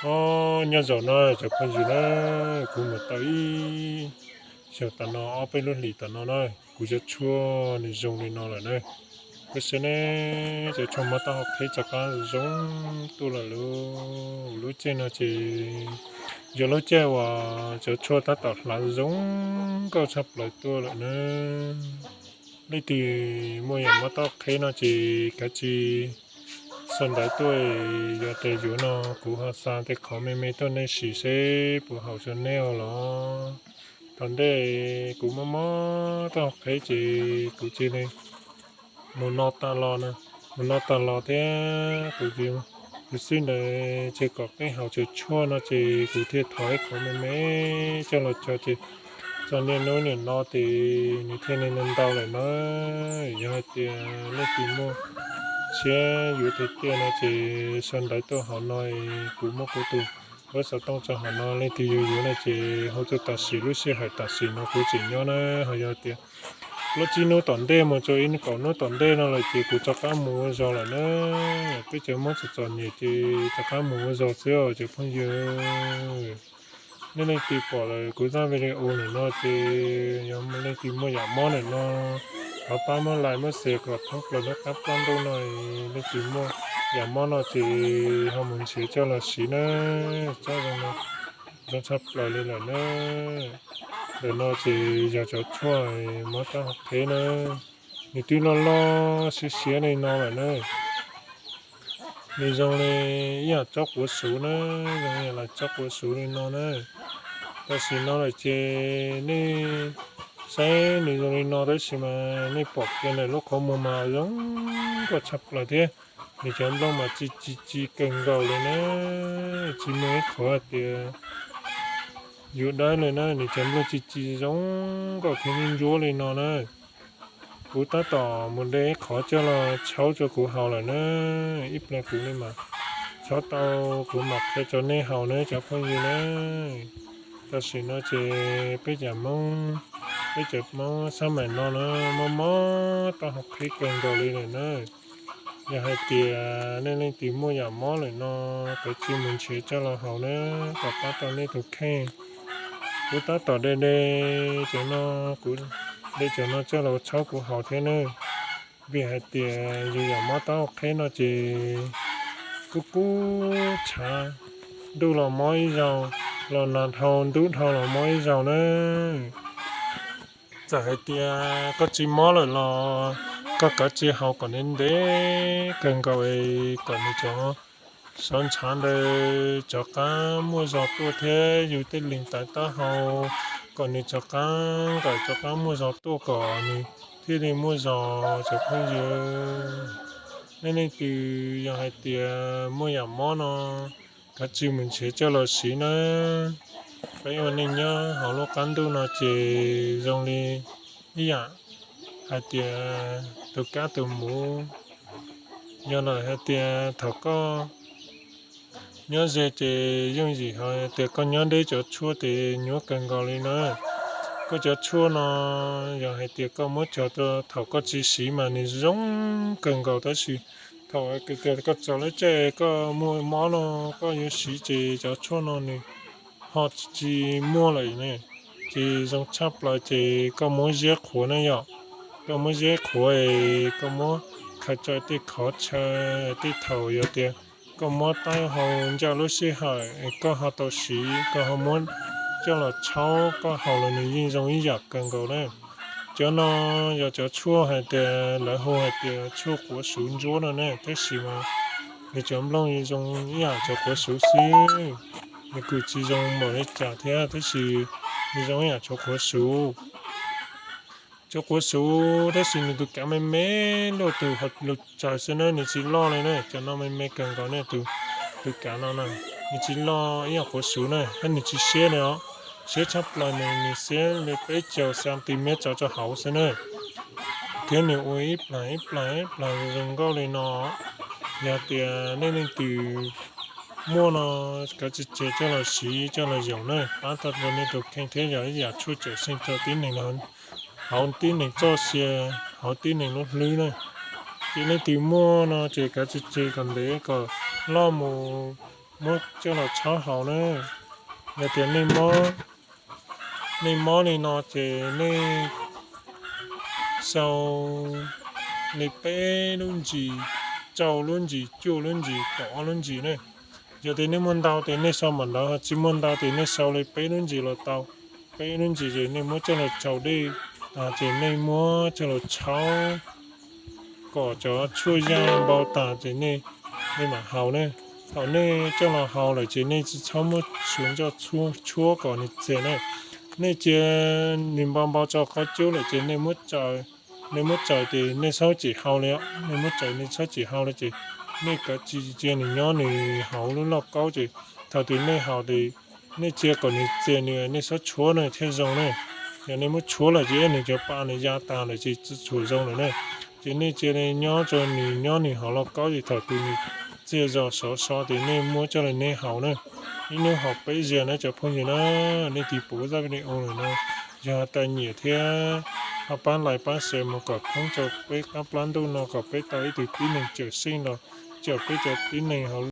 Os, nyob zoo no cov phooj ywg na, kuv mus tau ib xyoos tom no, ob peb lub hlis tom no na, kuv cov tshuaj nws zoo li no lawm na. Koj saib ne, cov tshuaj mob taub hau qheb rov qab zoo tuaj lawm lauj. Lub caij no ces yog lub caij uas cov tshuaj tab tom hlav zoo nkauj tshaj plaws tuaj lawm na. Leej twg muaj yam mob taub hau qheb no ces kav tsij sau ntawv tuaj, yog tias yuav no kuv ho xa tej qhov me me tuaj nej sim seb puas haum rau nej os los. Thaum ntej kuv mob mob taub hau qheb ces kuv cia li mus no tas los na, mus no tas los thiab kuv, kuv xwb ntawd ces kom peb haus cov tshuaj no ces kuv thiaj thov ib qho me me coj los tso ces txog niaj hnub niam no ces nws thiaj li ntau lawm na. Yog hais tias leej twg muaj siab yuav tiag tiag no ces sau ntawv tuaj hauv no, kuv muab kuv tus web xov tooj tso hauv no, leej twg yuav yuav no ces hu tuaj tam sim lub sij hawm tam sim no kuv tseem nyob na. Ho yog tias plaub tsib hnub tom ntej mus txog ib kaum hnub tom ntej no lawm ces kuv rov qab mus ua zog lawm na. Peb cov Hmoob txom txom nyem ces rov qab mus ua zog xwb os cov phooj ywg. Nej leej twg pom lawm kuv zaj video ntawm no ces yog leej twg muaj yam mob ntawm no, thov pab muab like muab share kom thoob plaws nyob qab plab ntuj no. Leej twg muaj yam mob no ces ho mus nrhiav coj los siv na. Tsob zoo no zoo tshaj plaws li lawm na. Ntawm no ces yog cov tshuaj mob taub hau qheb na, nws twb loj loj siab siab li no lawm na. Nws zoo li ib yam tsob quav suv na, zoo li yam tsob quav suv li no na. Tam sim no lawm ces nej saib nws zoo li no tab sis mas nej pom kiag ntawm lub qhov muag mas zoo nkauj tshaj plaws thiab. Nws cov nplooj mas tsis tsis tsis kawg nkaus li na, tsis muaj ib qhov hais tias yus dawb li na, nws cov nplooj tsis tsis zoo nkauj thiab ntsuab li no na. Kuv tab tom mus de ib qhov coj los tshaub rau kuv haus lawm na, ib pliag kuv li mas tshaub tau kuv mam qhia rau nej haus na cov phooj ywg na. Tam sim no ces peb cov Hmoob, peb cov Hmoob xab maim no na mob mob taub hau qheb kawg nkaus li lawm na. Yog hais tias nej leej twg muaj yam mob lawm no, kav tsij mus nrhiav coj los haus na, kom pab tau nej tus kheej. Kuv tab tom de de cov no, kuv de cov no coj los tshaub kuv haus thiab na. Vim hais tias yus yam mob taub hau qheb no ces kub kub tshav, ntuj los mob ib zaug, los nag dhau ntub dhau los mob ib zaug na. Txawm hais tias koj tsis mob lawm los koj kav tsij haus kom ntev ntev kawg nkaus es kom nws cov sov ntshav ntawd rov qab muaj zog tuaj thiab yus tej leeg tawv taub hau kom nws rov qab nqawm rov qab muaj zog tuaj kom nws thiaj li muaj zog cov phooj ywg. Nej leej twg yog hais tias muaj yam mob no, kav tsij mus nrhiav coj los siv na. Peb ua neej nyob hauv lub qab ntuj no ces zoo li ib yam hais tias tus kab tus muv. Yog lawm hais tias thaum koj nyob ze ces yooj yim, ho tias koj nyob deb cov tshuaj ces nyuaj kawg nkaus li na. Koj cov tshuaj no yog hais tias koj muab cog rau thaum koj tsis siv mas nws zoo kawg nkaus, tab sis thaum tias koj txog lub caij koj muaj mob no koj yuav siv ces cov tshuaj no nws ho tsis muaj lawm ne. Ces zoo tshaj plaws ces koj muab ziab qhuav na yom. Koj muab ziab qhuav es koj muab khaws tso tej qhov chaw, tej thaum yog tias koj muab taub hau ncaj lub sij hawm es koj ho tau siv, koj ho muab coj los tshaub koj haus los nws yeej zoo ib yam kawg nkaus na. Cov no yog cov tshuaj hais tias lawv hu hais tias tshuaj quav suv ntsuab no ne, tab sis mas nws cov nplooj zoo ib yam cov quav suv xwb. Nws kuj tsis zoo npaum li cas thiab, tab sis nws zoo ib yam cov quav suv. Cov quav suv tab sis nws tus kav me me luaj tus lus tsaws xwb na, nws tsis loj li na. Cov no me me kawg nkaus ne, tus, tus kav no na, nws tsis loj ib yam quav suv na, thiab nws tsis siab li os. Siab tshaj plaws nws, nws siab li peb caug centimeter tso rau hauv xwb na. Thiab nws ua ib plag ib plag ib plag zoo nkauj li no. Yog tias nej leej twg muaj no, kav tsij tseg coj los siv coj los yoom na, pab tau rau nej tus kheej thiab yog ib yam tshuaj cawm seej rau tib neeg hauv tib neeg txoj sia, hauv tib neeg lub hlwb na. Ces leej twg muaj no ces kav tsij tseg kom ntev kom loj mus muab coj los tshaub haus na. Yog tias nej mob, nej mob li no ces nej sau li peb lub ntsis, rau lub ntsis, cuaj lub ntsis, kaum ob lub ntsis ne. Yog tias nej muaj ntau ces nej sau mam ntawd, ho tsis muaj ntau ces nej sau li peb lub ntsis los tau. Peb lub ntsis ces nej muab coj los rau dej, ces nej muab coj los tshaub kom cov tshuaj yaj npau tas ces nej, nej mam haus ne. Thaum nej coj los haus lawm ces nej tsis txhob muab suav ncauj tshuab kom nws txias ne. Nej cia nws npau npau rau qhov cub lawm ces nej muab tsaws, nej muab tsaws ces nej txhob txwm haus li, nej muab tsaws nej txhob txwm haus li ces nej kav tsij cia nws nyob nws hauv lub lauj kaub ces thaum twg nej haus ces nej cia kom nws txias nws, nej txhob tshuab no thiaj zoo ne. Yog nej muab tshuab lawm ces nws cov pa nws ya tas lawm ces tsis tshua zoo lawm ne. Ces nej cia nyob rau nws nyob nws hauv lauj kaub ces thaum twg nws txias zog sov so ces nej muab coj los nej haus na. Ib hnub haus peb zaug na cov phooj ywg na. Nej tig pum zaj video lawm no, yog tas nyiam thiab ho pab like pab share mus kom thoob rau peb qab plab ntuj no kom peb tau ib tug tib neeg cawm seej los cawm peb cov tib neeg hauv